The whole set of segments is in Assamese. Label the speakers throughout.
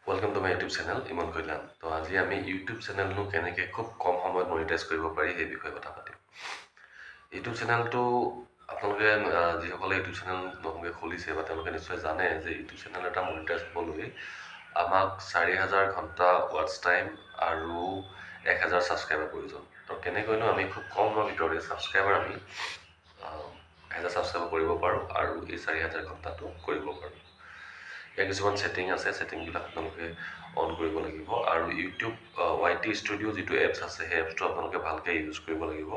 Speaker 1: Welcome to my YouTube channel Imon Kalyan. তো আজি আমি ইউটিউব চেনেলনো কেনেকৈ খুব কম সময়ত মনিটাইজ কৰিব পাৰি সেই বিষয়ে কথা পাতিম। ইউটিউব চেনেলটো আপোনালোকে যিসকলে ইউটিউব চেনেল নতুনকৈ খুলিছে বা তেওঁলোকে নিশ্চয় জানে যে ইউটিউব চেনেল এটা মনিটাইজ হ'বলৈ আমাক 4000 ঘণ্টা ৱাটচ টাইম আৰু 1000 ছাবস্ক্ৰাইবাৰ প্ৰয়োজন। তো কেনেকৈনো আমি খুব কম সময়ৰ ভিতৰতে ছাবস্ক্ৰাইবাৰ আমি 1000 ছাবস্ক্ৰাইবাৰ কৰিব পাৰোঁ আৰু এই 4000 ঘণ্টাটো কৰিব পাৰোঁ। ইয়াৰ কিছুমান ছেটিং আছে, ছেটিংবিলাক আপোনালোকে অন কৰিব লাগিব আৰু ইউটিউব ৱাই টি ষ্টুডিঅ' যিটো এপছ আছে সেই এপছটো আপোনালোকে ভালকৈ ইউজ কৰিব লাগিব।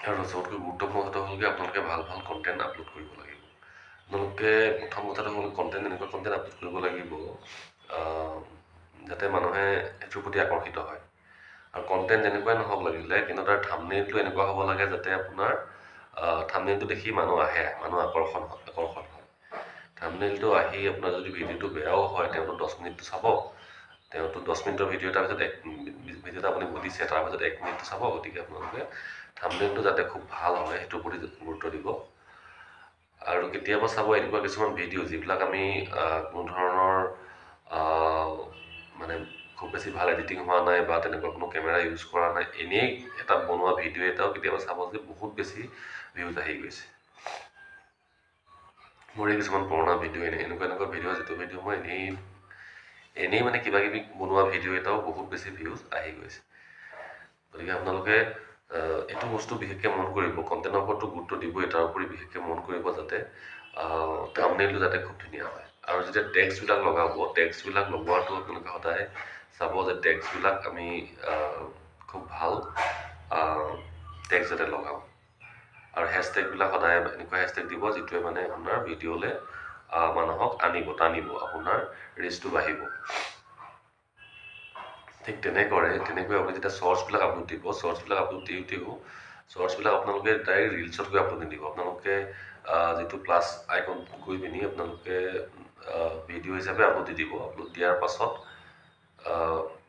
Speaker 1: আৰু চবতকৈ গুৰুত্বপূৰ্ণ কথাটো হ'ল কি আপোনালোকে ভাল ভাল কণ্টেণ্ট আপলোড কৰিব লাগিব। আপোনালোকে প্ৰথম কথাটো হ'ল কণ্টেণ্ট এনেকুৱা কণ্টেণ্ট আপলোড কৰিব লাগিব যাতে মানুহে সেইটোৰ প্ৰতি আকৰ্ষিত হয়। আৰু কণ্টেণ্ট যেনেকুৱাই নহওক লাগিলে, কিন্তু তাৰ থাম্বনেইলটো এনেকুৱা হ'ব লাগে যাতে আপোনাৰ থাম্বনেইলটো দেখি মানুহ আহে, মানুহ আকৰ্ষণ হয়। থাম্বনেইলটো আহি আপোনাৰ যদি ভিডিঅ'টো বেয়াও হয়, তেওঁতো 10 মিনিটটো চাব, তেওঁতো 10 মিনিটৰ ভিডিঅ' এটাৰ পিছত এক ভিডিঅ' এটা আপুনি দিছে তাৰপিছত 1 মিনিটটো চাব। গতিকে আপোনালোকে থাম্বনেইলটো যাতে খুব ভাল হয় সেইটোৰ প্ৰতি গুৰুত্ব দিব। আৰু কেতিয়াবা চাব এনেকুৱা কিছুমান ভিডিঅ' যিবিলাক আমি কোনো ধৰণৰ মানে খুব বেছি ভাল এডিটিং হোৱা নাই বা তেনেকুৱা কোনো কেমেৰা ইউজ কৰা নাই, এনেই এটা বনোৱা ভিডিঅ' এটাও কেতিয়াবা চাব যে বহুত বেছি ভিউজ আহি গৈছে। মোৰ এই কিছুমান পুৰণা ভিডিঅ' এনেই এনেকুৱা ভিডিঅ' যিটো ভিডিঅ' মই এনেই মানে কিবা কিবি বনোৱা ভিডিঅ' এটাও বহুত বেছি ভিউজ আহি গৈছে। গতিকে আপোনালোকে এইটো বস্তু বিশেষকৈ মন কৰিব, কণ্টেণ্টৰ ওপৰতো গুৰুত্ব দিবই, তাৰ উপৰি বিশেষকৈ মন কৰিব যাতে থাম্বনেইলটো যাতে খুব ধুনীয়া হয়। আৰু যেতিয়া টেক্সটবিলাক লগাব, টেক্সটবিলাক লগোৱাটো আপোনালোকে সদায় চাব যে টেক্সটবিলাক আমি খুব ভাল টেক্সট যাতে লগাওঁ। আৰু হেছটেগবিলাক সদায় এনেকুৱা হেছটেগ দিব যিটোৱে মানে আপোনাৰ ভিডিঅ'লৈ মানুহক আনিব, টানিব, আপোনাৰ ৰিচটো বাঢ়িব। ঠিক তেনেকৈ আপুনি যেতিয়া শ্বৰ্টছবিলাক আপলোড দিব, শ্বৰ্টছবিলাক আপলোড দিওঁতেও শ্বৰ্টছবিলাক আপোনালোকে ডাইৰেক্ট ৰিলচত গৈ আপলোড নিদিব। আপোনালোকে যিটো প্লাছ আইকন গৈ পিনি আপোনালোকে ভিডিঅ' হিচাপে আপলোড দি দিব। আপলোড দিয়াৰ পাছত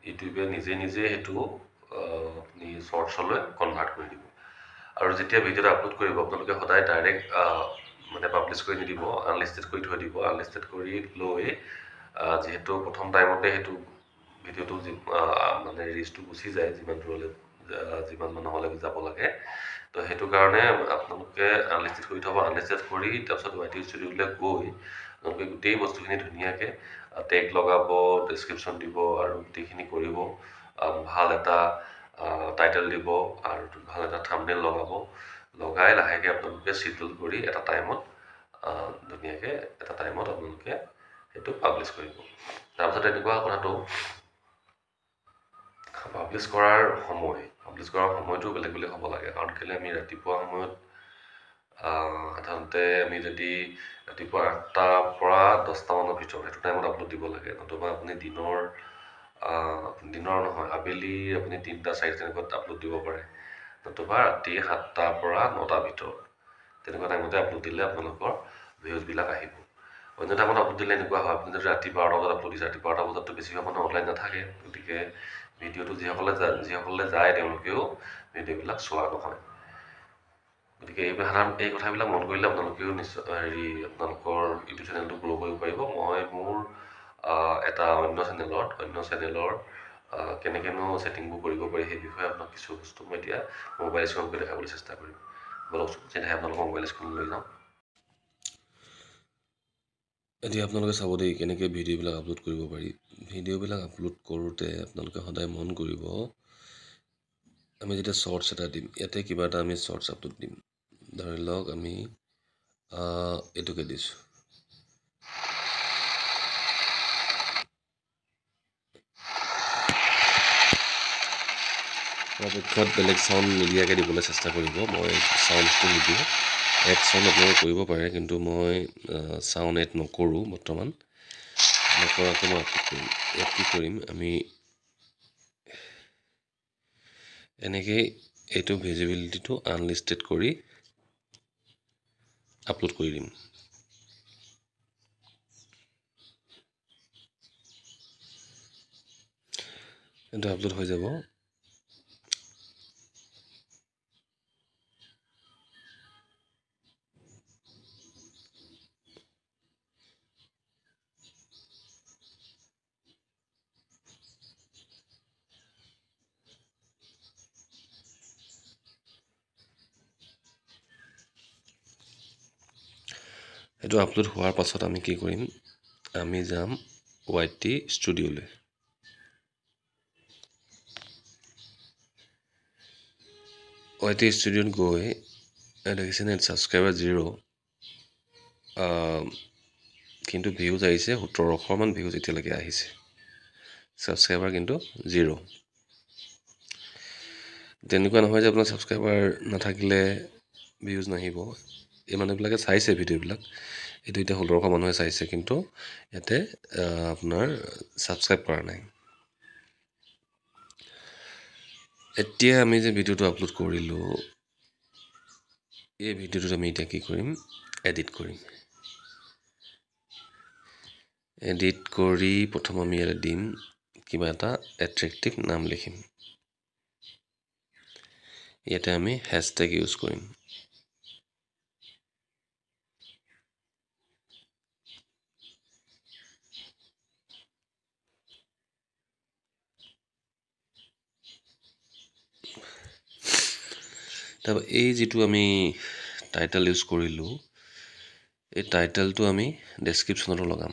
Speaker 1: ইউটিউবে নিজে নিজে সেইটো আপুনি শ্বৰ্টছলৈ কনভাৰ্ট কৰি দিব। আৰু যেতিয়া ভিডিঅ'টো আপলোড কৰিব আপোনালোকে সদায় ডাইৰেক্ট মানে পাব্লিছ কৰি নিদিব, আনলিষ্টেড কৰি থৈ দিব। আনলিষ্টেড কৰি লৈ যিহেতু প্ৰথম টাইমতে সেইটো ভিডিঅ'টো মানে ৰিচটো গুচি যায় যিমান দূৰলৈ যিমান মানুহলৈ যাব লাগে, তো সেইটো কাৰণে আপোনালোকে আনলিষ্টেড কৰি থ'ব। আনলিষ্টেড কৰি তাৰপিছত ৱাই টি ষ্টুডিঅ'লৈ গৈ আপোনালোকে গোটেই বস্তুখিনি ধুনীয়াকৈ টেগ লগাব, ডেছক্ৰিপশ্যন দিব আৰু গোটেইখিনি কৰিব, ভাল এটা টাইটেল দিব আৰু ভাল এটা থাম্বনেইল লগাব। লগাই লাহেকৈ আপোনালোকে চিডিউল কৰি এটা টাইমত ধুনীয়াকৈ এটা টাইমত আপোনালোকে সেইটো পাব্লিছ কৰিব। তাৰপিছত এনেকুৱা কথাটো পাব্লিছ কৰাৰ সময়টো বেলেগ বেলেগ হ'ব লাগে। কাৰণ কেলৈ আমি ৰাতিপুৱা সময়ত সাধাৰণতে আমি যদি ৰাতিপুৱা 8টাৰ পৰা 10টামানৰ ভিতৰত সেইটো টাইমত আপলোড দিব লাগে। নতুবা আপুনি দিনৰ নহয় আবেলি আপুনি 3টা 4টা তেনেকুৱাত আপলোড দিব পাৰে, নতুবা ৰাতি 7টাৰ পৰা 9টাৰ ভিতৰত তেনেকুৱা টাইমতে আপলোড দিলে আপোনালোকৰ ভিউজবিলাক আহিব। অন্য টাইমত আপলোড দিলে এনেকুৱা হয়, আপুনি যদি ৰাতি 12টা বজাত আপলোড দিছে, ৰাতি 12টা বজাততো বেছিভাগ মানুহ অনলাইন নাথাকে, গতিকে ভিডিঅ'টো যিসকলে যায় তেওঁলোকেও ভিডিঅ'বিলাক চোৱা নহয়। গতিকে এই সাধাৰণ এই কথাবিলাক মন কৰিলে আপোনালোকেও নিশ্চয় আপোনালোকৰ ইউটিউব চেনেলটো গ্ৰ' কৰিব পাৰিব। মই মোৰ এটা অন্য চেনেলৰ কেনেকৈনো ছেটিংবোৰ কৰিব পাৰি সেই বিষয়ে আপোনাক কিছু বস্তু মই এতিয়া মোবাইল স্ক্ৰীণত গৈ দেখাবলৈ চেষ্টা কৰিম। বলকচোন চিধাই আপোনালোকৰ মোবাইল স্ক্ৰীণলৈ লৈ যাওঁ। এতিয়া আপোনালোকে চাব দেই কেনেকৈ ভিডিঅ'বিলাক আপলোড কৰিব পাৰি। ভিডিঅ'বিলাক আপলোড কৰোঁতে আপোনালোকে সদায় মন কৰিব, আমি যেতিয়া শ্বৰ্টছ এটা দিম, ইয়াতে কিবা এটা আমি শ্বৰ্টছ আপলোড দিম, ধৰি লওক আমি এইটোকে দিছোঁ। পৰাপক্ষত বেলেগ চাউণ্ড নিদিয়াকৈ দিবলৈ চেষ্টা কৰিব। মই চাউণ্ডটো নিদিওঁ, এড চাউণ্ড আপোনালোকে কৰিব পাৰে, কিন্তু মই চাউণ্ড এড নকৰোঁ বৰ্তমান। নকৰাকৈ মই আপলোড কৰিম। ইয়াত কি কৰিম আমি এনেকেই এইটো ভিজিবিলিটিটো আনলিষ্টেড কৰি আপলোড কৰি দিম। এইটো আপলোড হৈ যাব। এইটো আপলোড হোৱাৰ পাছত আমি কি কৰিম, আমি যাম ৱাই টি ষ্টুডিঅ'লৈ। ৱাই টি ষ্টুডিঅ'ত গৈ দেখিছেনে, ছাবস্ক্ৰাইবাৰ 0, কিন্তু ভিউজ আহিছে 1700মান ভিউজ এতিয়ালৈকে আহিছে, ছাবস্ক্ৰাইবাৰ কিন্তু 0। তেনেকুৱা নহয় যে আপোনাৰ ছাবস্ক্ৰাইবাৰ নাথাকিলে ভিউজ নাহিব। এই মানুহবিলাকে চাইছে ভিডিঅ'বিলাক, এইটো এতিয়া 1700 মানুহে চাইছে, কিন্তু ইয়াতে আপোনাৰ ছাবস্ক্ৰাইব কৰা নাই। এতিয়া আমি যে ভিডিঅ'টো আপলোড কৰিলোঁ, এই ভিডিঅ'টোত আমি এতিয়া কি কৰিম, এডিট কৰিম। এডিট কৰি প্ৰথম আমি ইয়াতে দিম কিবা এটা এট্ৰেক্টিভ নাম লিখিম। ইয়াতে আমি হেছটেগ ইউজ কৰিম। তাৰপৰা এই যিটো আমি টাইটেল ইউজ কৰিলোঁ, এই টাইটেলটো আমি ডেছক্ৰিপশ্যনতো লগাম।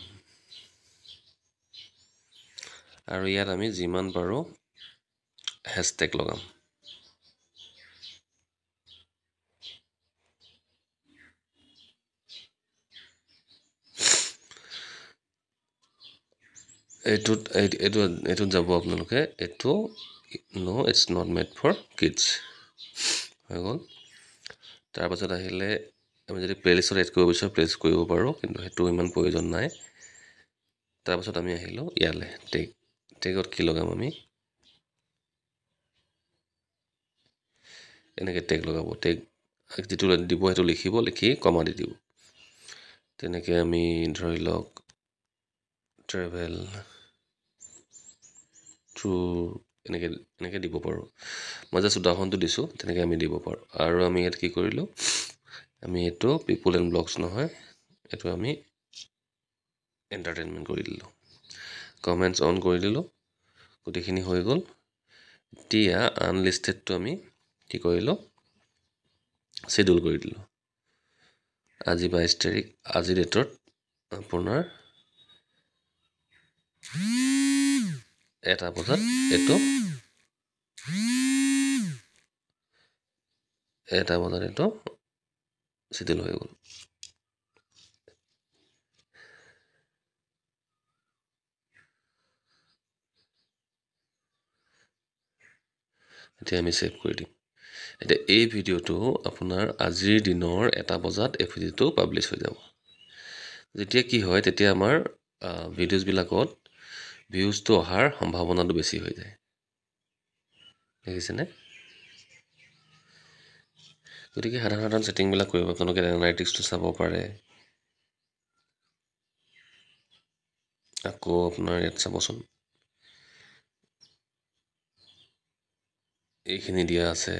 Speaker 1: আৰু ইয়াত আমি যিমান পাৰোঁ হেছটেগ লগাম। এইটোত যাব আপোনালোকে, এইটো no, it's not made for kids হৈ গ'ল। তাৰপাছত আহিলে আমি যদি প্লে'লিষ্টত এড কৰিব বিচাৰোঁ প্লে'লিষ্ট কৰিব পাৰোঁ, কিন্তু সেইটো ইমান প্ৰয়োজন নাই। তাৰপাছত আমি আহিলোঁ ইয়ালৈ, টেগ। টেগত কি লগাম আমি, এনেকৈ টেগ লগাব। টেগ যিটো দিব সেইটো লিখিব, লিখি কমা দি দিব। তেনেকৈ আমি ধৰি লওক ট্ৰেভেল থ্ৰু এনেকৈ এনেকৈ দিব পাৰোঁ। মই জাষ্ট উদাহৰণটো দিছোঁ, তেনেকৈ আমি দিব পাৰোঁ। আৰু আমি ইয়াত কি কৰিলোঁ, আমি এইটো পিপুল এণ্ড ব্লগছ নহয়, এইটো আমি এণ্টাৰটেইনমেণ্ট কৰি দিলোঁ, কমেণ্টছ অন কৰি দিলোঁ, গোটেইখিনি হৈ গ'ল। এতিয়া আনলিষ্টেডটো আমি কি কৰিলোঁ, শ্বেডিউল কৰি দিলোঁ। আজি 22 তাৰিখ, আজিৰ ডেটত আপোনাৰ 1টা বজাত এইটো 1টা বজাত এইটো শ্বেডিউল হৈ গ'ল। এতিয়া আমি ছেভ কৰি দিম। এতিয়া এই ভিডিঅ'টো আপোনাৰ আজিৰ দিনৰ 1টা বজাত এই ভিডিঅ'টো পাব্লিছ হৈ যাব। যেতিয়া কি হয়, তেতিয়া আমাৰ ভিডিঅ'জবিলাকত ভিউজটো অহাৰ সম্ভাৱনাটো বেছি হৈ যায়। দেখিছেনে? গতিকে সাধাৰণ সাধাৰণ ছেটিংবিলাক কৰিব, আপোনালোকে এনালাইটিক্সটো চাব পাৰে। আকৌ আপোনাৰ ইয়াত চাবচোন, এইখিনি দিয়া আছে।